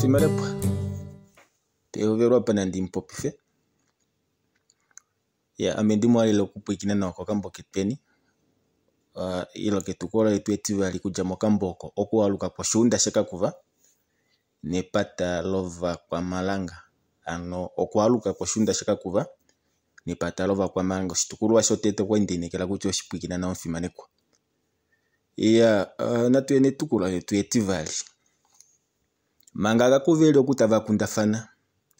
Omufimanekwa, teyovelwa apa nandi mupopife. Ya ame ndimuhalele okupwilikina nawa kokambo ketweni ile ketukulwa letu etivali okudja mokambo oko Okualuka kwoshuunda shakakuva nepata lovakwamalanga. Hano okualuka kwoshuunda shakakuva nepata lovakwamalanga. Oshitukulwa shotete okwali ndelineekela kutya oweshi pwilikina nawa omufimanekwa. Iya natu ye netukulwa letu etivali. Manga kakuva eli oku tava kundafana,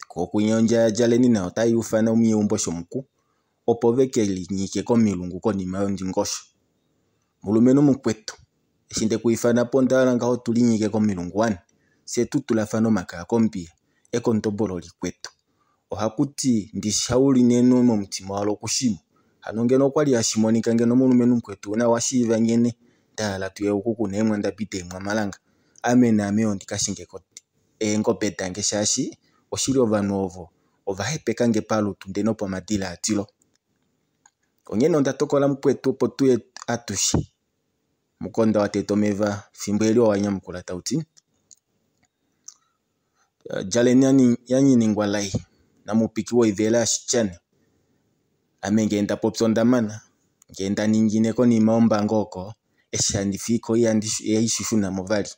ko kwinya ondja yaDjaleni nayo otai ufana omunyeumbo shomuku opo ve ke linyike komilungu konima yondingosho. Mulumenhu mukwetu, eshi nde ku ifana po onda hala ngaho tu linyike komilungu wani, fye tu tulafane omakaya kombiya, ekondobolo likwetu. Ohaku ti ndishi haulinenhu momutima walo okushimo. Hano ngeno okwali hashi monika ngeno mulumenhu mukwetu nawa shiiva nghene nda hala tuye oku kuna eemwandabi deemwamalanga. Ame naame yo ndi ka shinge ko eengobe dange shaashi oshili ovanhu ovo ova hepekange palutu ndee nopamadilaadilo. Onghene onda tokola mukwetu opo tuye atushe. Mukonda wateta omeva fimbo eli owa nyamukula tauti Djaleni yaNyiningwalai namupiki woivela yaShityani. Ame ngee nda popi onda mana, ngee nda ningine konima yombango oko, eshi handi fii ko ihandi shuna mo vali.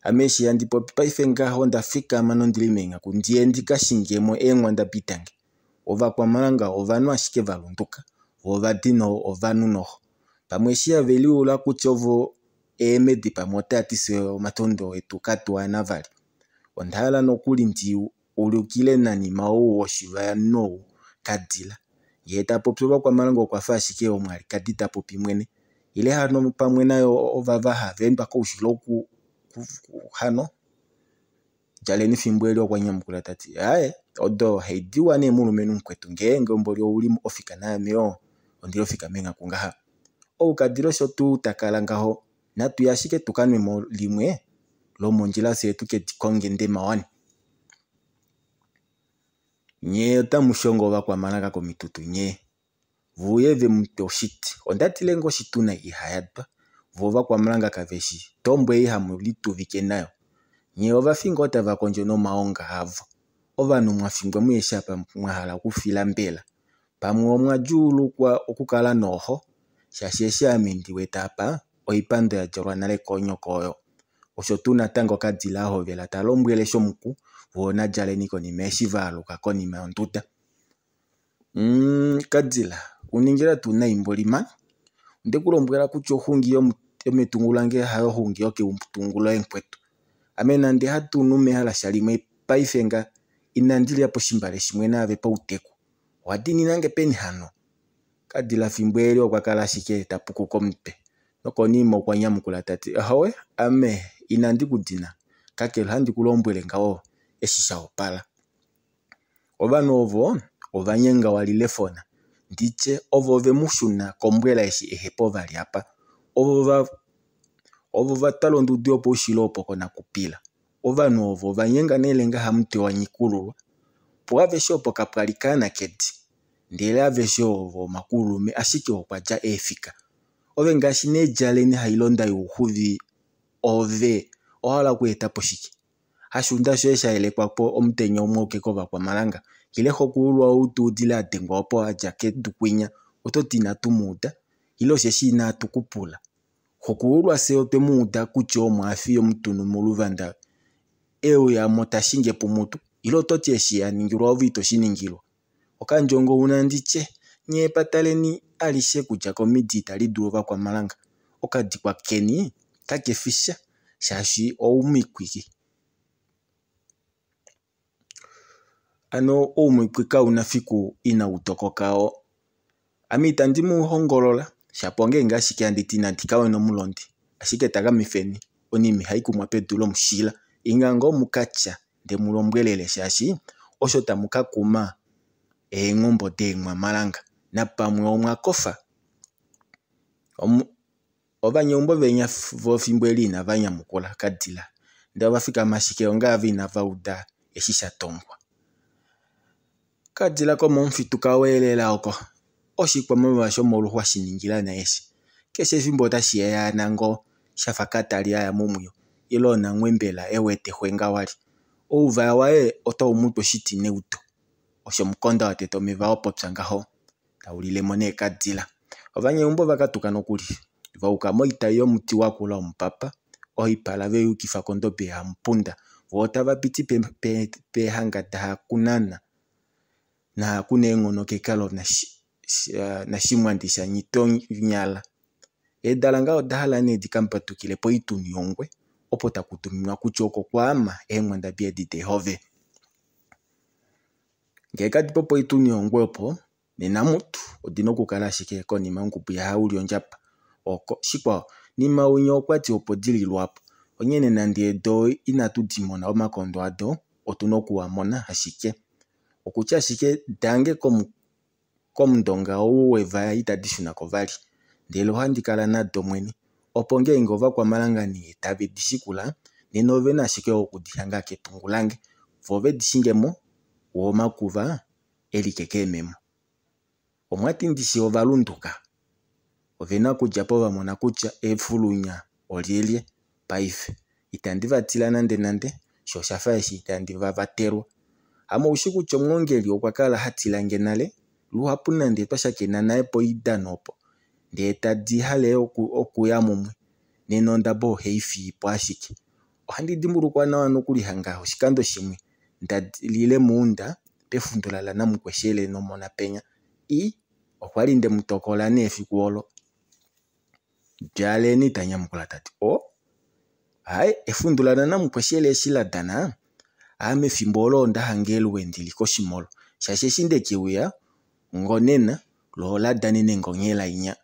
Ame eshi handi popi paife ngaha onda fikama nondili meenghaku ndiye ndi ka shinge mo eenghwandabi dange. Ovakwamalanga ovanhu ashike va lunduka, vo ova dina ovanhu noho. Pamwe eshi have liula kutya ovo eemedi pamwe otava ti fyee omatondo etu katu a na vali. Onda hala nokuli ndi ulikile nanima ou woshivaya ou kadila. Ngee ta popi ovakwamalanga okwa fa ashike omwalikadi ta popi mwene. Ile hano pamwe nayo ovava hava endwa koushilo hano? Djaleni fimbo eli okwa nyamukula ta ti, Aaye, odo haidiwa nee mulumenhu mukwetu ngeenge mboli ouli ofika naame yoo ondili ofika meenghaku ngaha. Oukadila osho tuu ta kala ngaho, natu ye ashike tu ka nwe mo limwe lomondjila fyee tu ke di konge ndemawani. Nyee otamu shongo ovakwamalaka komitutu nyee. Ve uye ve mu twe oshiti. Onda tile ngoo oshituna ihayadwa, vo ovakwamulanga kave shi tombwa ei hamu lituvike nayo. Nye ovafi ngoo tava kondjo nomaonga avo. Ovanhu mwa fingwa muyeshi apa mwa hala okufila mbela? Pamwe omwa djuulukwa okukala nooxo, shaashi eshi ame ndi wete apa oipando ya djalwa nale koonyoko oyo. Osho tuu natango Kadila a hovela ta lombwele Shomuku voo naDjaleni konima eshi va aluka konima yonduda. Kadila, uningila tuu nai mboli mani. Onde ku lombwela kutya oxungi yometungu lange hayo xungi yoketungu loye mukwetu. Ame nande hatu nu mehalasha limwe paife nga inandi lya poshimbale shimwe naave pauteku. Owa diininange peni hano? Kadila fimbo eli okwa kala ashike ta pukuka omutwe nokonima okwa nyamukula ta ti, Ahowe, ame inandi ku dina, kakele ohandi ku lombwele ngaho eshi sha wapala. Ovanhu ovo ova nyenga walilefona, ndi tye ovo ve mu shuna kombwela eshi ehe po vali apa. Ovo va twala ondudu yopoushilo opo konakupila. Ovanhu ovo ova nyenga nelenga hamutwe wanyikululwa. Puaveshe opo kapwa li kaana kedi, ndele aveshe ovo omakulume ashike okwa dja eefika. Ove ngaashi nee djaleni hailonda youxuvi ove owa hala okweeta po shike? Hashuunda shoye sha yelekwa po omutenya umwe auke kovakwamalanga, ile xokulululwa ou to udile a dengwa opo a dja kedu kwinya oto ti inatu mu uda, ile osheshi inatu ku pula. Xokulululwa fye otwe mu uda kutya omwaafi yomutunu moluvanda e uya mo ta shinge pumutu, ile oto ti eshi a ningilwa ove ito shi ningilwa? Okandjongo una ndi tye, nye epata leni alishe kutya komidi itali dulu ovakwamalanga, okadikwa keni kake fi sha shaashi oumwikwiki. Hano oumwikwi kau na fiku inau tokoka oo. Ame itandi mu hongolola, shapo ongeenge ashike handi ti nandi ka we nomulondi. Ashike takamifeni, onime ihai kumwa pedu lomushila. Inga ngoo mukatya nde mu lombwelele shaashi osho tamu ka kuma eenghumbo deenghwamalanga. Napamwe omwa kofa. Ovanyeumbo venya vo fimbo eli inava nyamukula kadila. Ndele ova fikama ashike ongaave inava uda eshi sha tongwa. Okadila komomufitu ka weelela oko. Oshikwamawawa shomoluxwa shi ningila nee eshi. Keshe efimbo otashi yayaana ngoo shafa katali a ya momwiyo ile onanghwe mbela e wete xwenga wali. Ouvaya waye otau mu tu oshiti neudo. Osho Mukonda wateta omeva wa popya ngaho. Tau lile mo nee kadila. Ovanyeumbo ova katuka nokuli va yuka moitai yomuti wakula womupapa, oipala ve i yukifa kondobe yaHamupunda. Vo otava piti peehanga daHakunana naHakuneenghono kekalo naShimwandi shaNghitonyala. Eedalanga oda hala nee di ka mbadukile poituni yongwe opo taku tuminwa kutya oko kwaama eenghwandabi edi deehove. Ngee kadi po poituni yongwe opo, nena mutu odina okukala ashike konima yongubu yaHaulyondjaba. Oko shikwao, nima winya okwati opo dili lwaapo, onghene nande do inatu di mona omakondo ado, otuna oku a mona ashike. Okutya ashike dange komundonga ou wevaya itadi shuna ko vali. Ndele ohandi kala nado mwene, opo ngeenge ovakwamhalanga nee tave di shikula, nena ovena ashike oku di hanga kepungu lange, vo ve di shinge mo, wo omakuva e like keememo. Omwati ndishi ovalunduka? Ovena okudja po va mona kutya efulunya olyelye paife. Itandi va tila nande nande, sho oshafa eshi itandi va vatelwa. Ame oushi kutya omwoongeli okwa kala ha tila nge nale, luhapu nande twa shakena naye poidano opo, ndee tadi hale okuya mumwe, nena ondabo ohei fii po ashike. Ohandi dimbulukwa nawa nokuli hanga oshikando shimwe nda lile muunda pefundula lanamukweshele nomona penya. I, okwa li nde mu tokola nee efiku olo. Djaleni ta nyamukula ta ti, O, aye efundula lanamukweshele eshi la dana, ame efimbo olo onda hangelwe ndi li koshimolo, shaashi eshi nde ke uya ngonena lo ola danene ngonghela inya.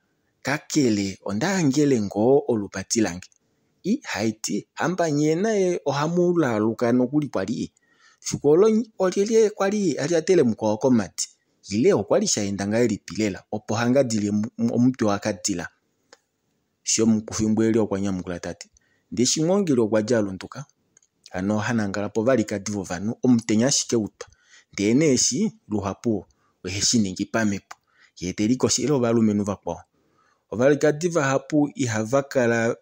Kakele onda hangele ngoo olupati lange. I, haiti, hamba nyee naye ohamu laaluka nokuli kwali. Fiku olo olyelye kwali a lyatele mukwao komadi? Ile okwali sha enda ngahelipi lela opo hanga di li omutwe wakadila? Shomukufimbo eli okwa nyamukula ta ti, Ndishi Mwoongeli okwa li a lunduka, hano ha nangala povalikadi vovanhu omutenya ashike utwa. Ndee nee eshi luhapu ohe shi ningi pamhepo, yee te likoshele ovalumenhu vakwao. Ovalikadi vahapu ihava kala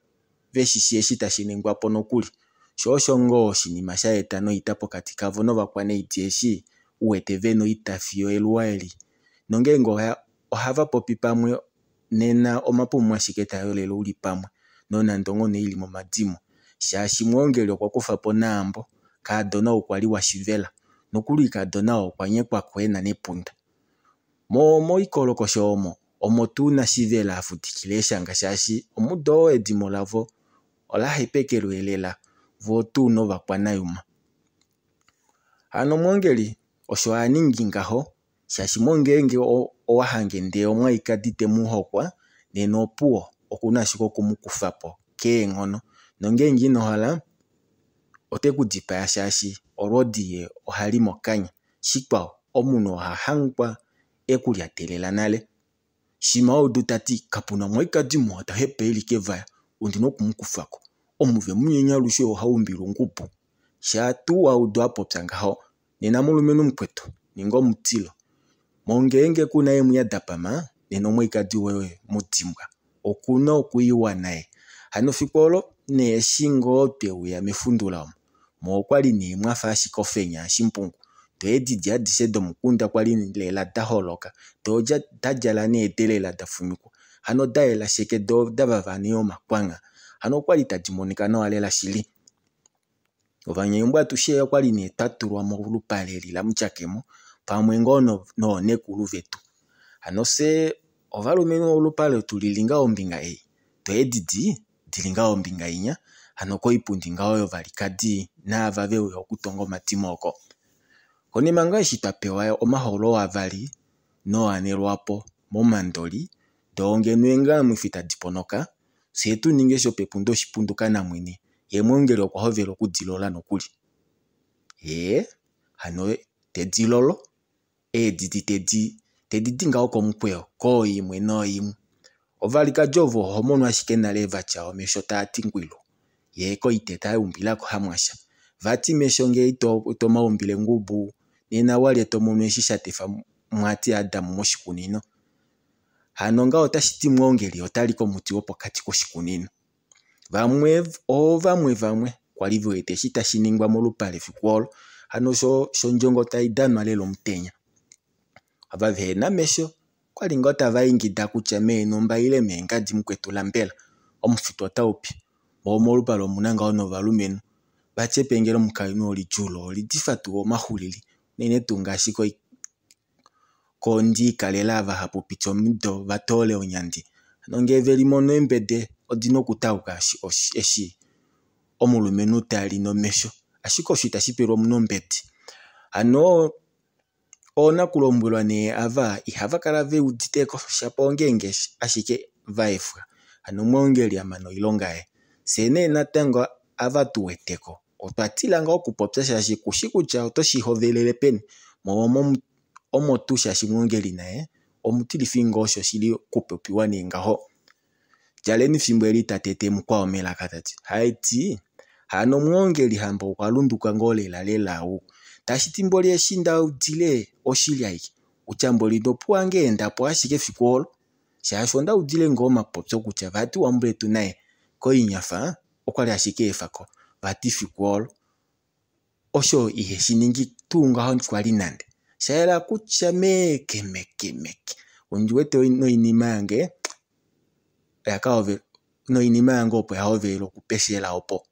ve shi shii eshi tashi ningwa po nokuli. Sho osho ngoo oshinima sha eta noita pokati kavo novakwaneidi eshi u wete ve na oita fiyo eluwa eli. Nongeenge ohava popi pamwe nena omapumu ashike taa yolele uli pamwe nonande onghone ili momadimo. Shaashi Mwoongeli okwa kufa po Naambo, kaadona ou kwali waShivela. Nokuli kaadona oo okwa nyekwa ko e na nepunda. Mo moikolokosho omo, omo tuu naShivela a fudikila eeshanga shaashi omudo oo edimo lavo ola hepekelwe lela voo tuu novakwanayuma. Hano Mwoongeli osho a ningi ngaho shaashi mo ngeenge owa hange ndee omwalikadi te mu hokwa nena opuwo okuna ashike oku mu kufa po keenghono nongeenge ino hala ote ku dipaya shaashi olwoodi ye ohali mokanya. Shikwao omunhu oha hangwa e ku lyatelela nale. Shima wa udu ta ti kapuna omwalikadi muwa ta hepa eli kevaya ondina oku mu kufa ko. Omuve munyenye alushe ohau umbilwa ongubu. Shaa tuu wa udu a popya ngaho nena mulumenhu mukwetu ninga omutilo. Mo ngeenge ku na eemwiya da pama nena omwalikadi woye mu dimbwa. Oku na okuiwa naye. Hano fiku olo nee eshi ngoo twe uya mefundula omo, mo okwali nee mwafa ashike ofenya yashimbungu. Doo eedidi adishe domukunda kwali lela da holoka doo da djala nee edelela da fumikwa hano da yela sheke doo da vava nee omakwangha. Hano okwali tadi monika nawa lela shili. Ovanyeumbo atushe okwali nee twa tulwa molupale eli lamutyakemo pamwe ngoo noonekulu vetu. Hano fye ovalumenhu olupale tulili ngaho ombinga ei, doo eedidi dili ngaho ombinga inya, hano koipundi ngaho yovalikadi naava veuya okutonga omadimo oko. Konima ngoo eshi twa pewa omaholo avali noane lwaapo momandoli, doo ngeno eengalamwifi tadi ponoka, fyee tu ninge shopepunda oshipunduka namwene, yee Mwoongeli okwa hovela okudilola nokuli. Hee, hano tedi lolo, eedidi tedi di ngaho komukweyo, kooimwe nooimwe. Ovalikadi ovo oho mono ashike nale vatya omesho taa ti ngwilu, yee koiteta aumbilako hamwasha. Vati mesho ngee ito maumbile ngubu, nena walye tomono eshi sha tefa mwati Adam moshikunino. Hano ngaho otashi ti Mwoongeli otali komuti wopokati koshikunino. Vamwe oovamwe vamwe. Kwa li ve wete eshi tashi ningwa molupale efiku olo. Hano shondjongo tai danwa lela omutenya. Ava vehena mesho okwali ngoo tava ingida kutya meenhumba ile meengadi mukwetu lambela omufitu otau pi. Moo molupale omuna ngaho novalumenhu vati epenge lomukainhu olidjuu loo olidifa tuu omaxulili unene tuu ngaashi koondiikalela ava hapu piti omido va toole onyandi. Hano ngee velimono eembede odina okutauka eshi omulumenhu tali nomesho ashike osho itashi pelwa omunhu ombedi. Hano oonakulombwelwa nee ava ihava kala veuditeko shapo ongeenge ashike vaefwa. Hano omwoongeli amana oilonga yaye. Fyee nee natango ava tuweteko otwa tila ngoo okupopya shaashi kushi kutya oto shihovelele peni moo omo tuu shaashi mwoongeli naye omutilifi ngoo shoshili okupopiwa nee ngaho. Djaleni fimbo eli ta tete mukwao melaka tati haiti hano mwoongeli hamba okwa lunduka ngoo lela lela ou. Tashiti mboli eshi ndaudile oshili aike kutya mboli ndopuwa ngeendapo ashike efiku olo shaashi onda udile ngoo omapopyo kutya vati wambuletu naye koinyafa okwali ashike eefako vati efiku olo osho iheshi ningi tuu ngaho kwali nande shayela kutya meke meke meke ondi wete noinima yange noinima yange opo yahovele okupeshela opo.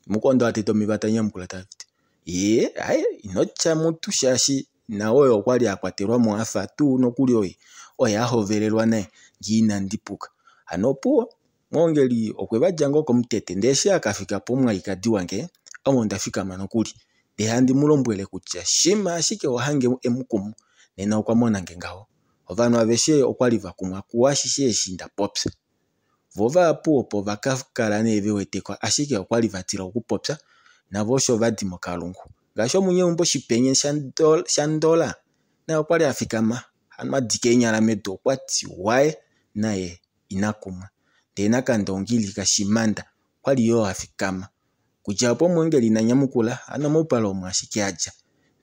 Mukonda watete omeva tanyamukula tati yee aye inotya mutu shaashi naye okwali akwatelwamo afa tuu nokuli oye ahovelelwa naye ngee inandi puka. Hano opuwo mwoongeli okwe vadja ngoo komutete ndee eshi akafika pomumwaikadi wange omo ndafikama nokuli ndee handi mulombwele kutya shima ashike wahange emukumo nena okwa monange ngaho. Ovanhu aveshe okwali vakumwa kuashishe eshi ndapopya. Vo vahapu opo vakakala nee veweteko ashike okwali vatila okupopya navo osho vadi mokalungu. Ngaashi omunyeumbo Shipenye Shandola naye okwali afikama hano adika eenyala medu okwati waye naye ina kumwa. Ndee nakandongili kashimanda okwali yoo afikama. Kutya opo omweengeli ina nyamukula hano moupale omo ashike adja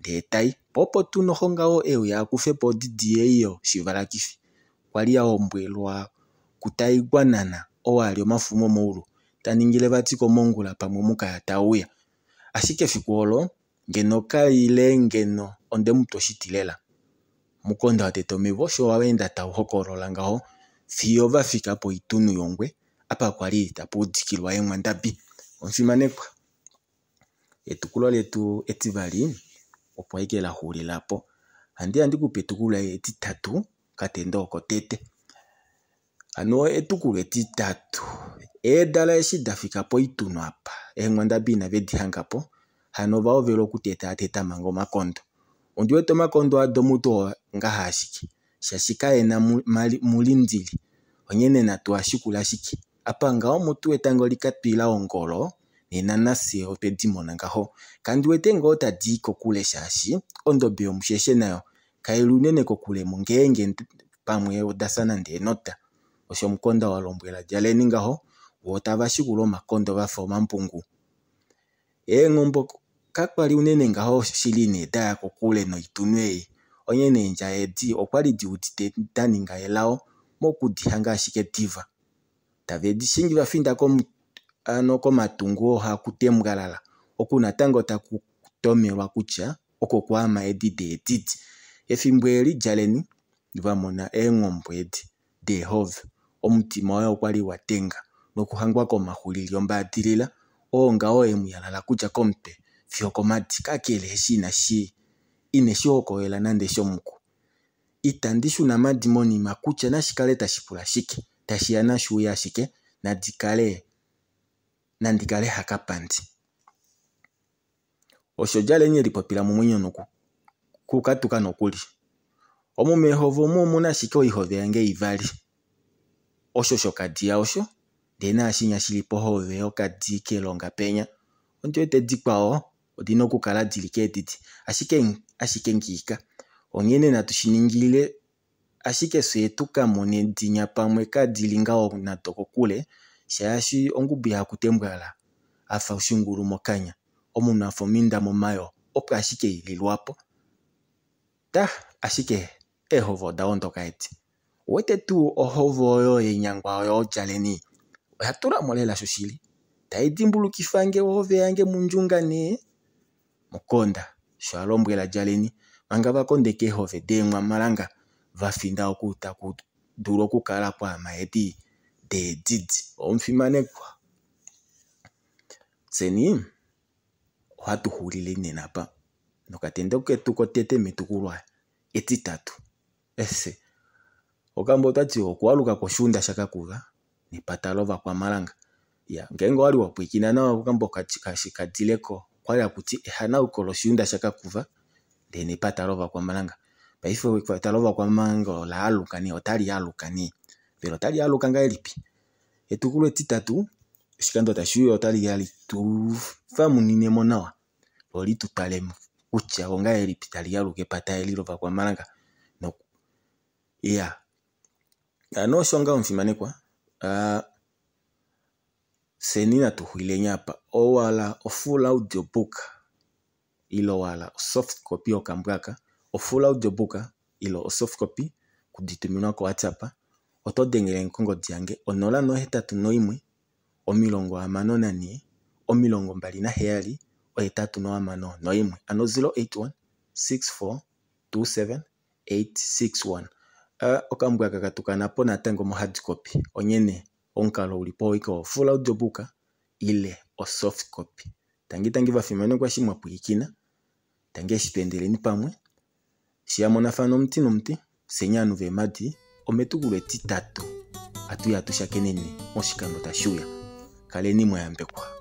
ndee tai po opo tuu noho ngaho euya akufepo odidi ei yoshivalakifi. Kwali alombwelwa kutaigwanana ou ali omafumo moulu taningile vati komongula pamwe omukaya tauya. Ashike efiku olo ngeno kaile ngeno ondemupa oshiti lela. Mukonda watete omeva osho waenda tau hokolola ngaho fiyo vafika poitunu yongwe apa kwali tapa udikilwa eenghwandabi. Omufimanekwa etukulwa letu etivali opo ashike laxulilapo. Handiya ndikupe etukulwa etitatu okatendo oko tete. Hano etukulwa etitatu eedala eshi dafika poitunu apa eenghwandabi inave di hangapo hano ovahovela okutetata manga omakondo. Ondi wete omakondo ado mutu ngaha ashike shaashi kaena mulindili onghene natu ashikule ashike apa ngaho mutu etango likatwila ongolo nena nafye otwe dimona ngaho. Kandi wete ngoo tadi kokule shaashi ondobe yomusheshe nayo kaili unene kokule ngeenge pamwe odafya nande enota. Osho omukonda walombwela djaleni ngaho voo tava shikula omakondo vafa omambungu. Eenghombo kakwali unene ngaho shili nee daya kokule noitunu ei. Onghene eendja edi okwali diudite daninga elao mokudihanga ashike diva. Tave di shingi vafinda hano komatungu oo hakutembwalala oku natango taku tomelwa kutya oko kwaama edi deedidi. Efimbo eli djaleni vamona eenghombo edi deehove omutima waye okwali wadenga nokuhangwa komaxulili ombaadilila oo ngaho emuyalala kudja komutwe fiyo okomadi kakele eshi ineshi hokolola nande shomuku. Itandi shuna madi monima kutya nashikale tashi pula shike tashiya nashuuye ashike nandi kale hakapandi. Osho djaleni elipopila momwenyo nokukatuka nokuli. Omu meehove omu omuna ashike oihove yange ivali. Osho shokadiya osho ndee naashinya shili pohove yokadi kelonga penya. Ondi wete dikwao odina okukala dili keedidi ashike ngiika. Onghene natu shiningile ashike fyee tukamone dinya pamwe kadili ngaho nado kokule shaashi ongubu yakutembwala afa oshingulu mokanya omunhu afa ominda momayoo opo ashike ililwapo. Ta ashike eehove oda ondoka edi. Owete tuu ohove oyo yenyangwa oyo djaleni oya tulamo lela shoshili. Tai dimbulukifa nge ove yange mundjunga nee Mukonda osho a lombwela Djaleni manga va kondeka eehove deenghwamalanga va finda oku taku dulu okukala kwaama edi deedidi. Omufimanekwa, fyeni ohatu xulile nena apa nokatendo ketu kotete metukulwa etitatu. Ese okambo otati okualuka kwoshuunda shaKakuva nepata lovakwamalanga. Ya ngeenge owali wa pwilikina nawa kokambo kadileko okwali hakuti ehanauko loshuunda shaKakuva ndee nepata lovakwamalanga. Paife epata lovakwamalanga ola aluka nee otali aluka nee. Mbela otali aluka ngahelipi? Etukulwa etitatu oshikando tashi uya otali ya li tu famunine mo nawa lo li tu twale kutya ongahelipi tali aluka epata eli lovakwamalanga. Iya, hano osho ngaho omufimanekwa. Fyeni natu xulileni apa. Owala ofull audio book ile owala osoft copy yokambo aka, ofull audio book ile osoft copy okudituminwa koWhatsApp oto dengele kongodi yange 081 64 27 861 hano 081 64 27 861. Okambo aka katukana po natango mohard copy onghene omukalo ulipo oike ofull audio book ile osoft copy. Tangi tangi vafimanekwa eshi mwapwilikina, tangi eshi tweendeleni pamwe shi yamonafana omuti nomuti fyeni ovanhu veemadi ometukulwa etitatu atuya tushakeneni moshikando tashiuya. Kaleni mwayambekwa.